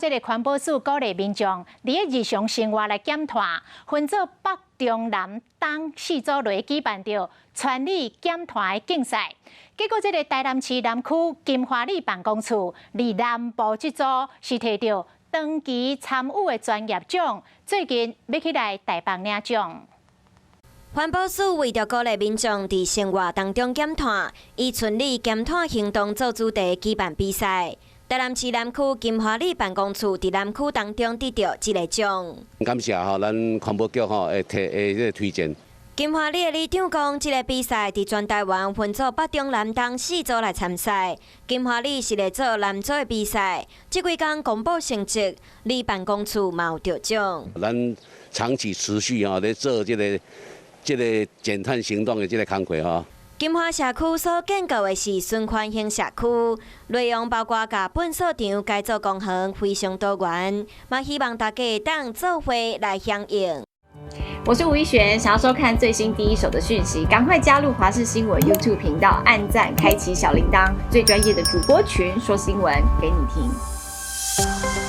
這个環保署鼓勵民眾佇咧日常生活來減碳，分做北中南東四組來舉辦著全里減碳的競賽。結果，這个台南市南區金華里辦公處佇南部這組是提著長期參與的專業獎，最近欲去來台北領獎。環保署為著鼓勵民眾佇生活當中減碳，以村里減碳行動做主題舉辦比賽。台南市南區金華里辦公處佇南區當中得著這个獎。感謝吼，咱環保局吼會提會這个推薦。金華里的里長講，這个比賽佇全台灣分做北中南東四組來參賽。金華里是咧做男組的比賽，這幾工公布成績，里辦公處嘛有得獎。咱長期持續吼咧做這个減碳行動的這个工作吼。金華社區所建構的是循環型社區，內容包括共糞掃場改造公園，非常多元，嘛希望大家會當做伙來響應。我是吳一璇，想要收看最新第一手的訊息，趕快加入華視新聞 YouTube 頻道，按讚，開啟小鈴鐺，最專業的主播群說新聞給你聽。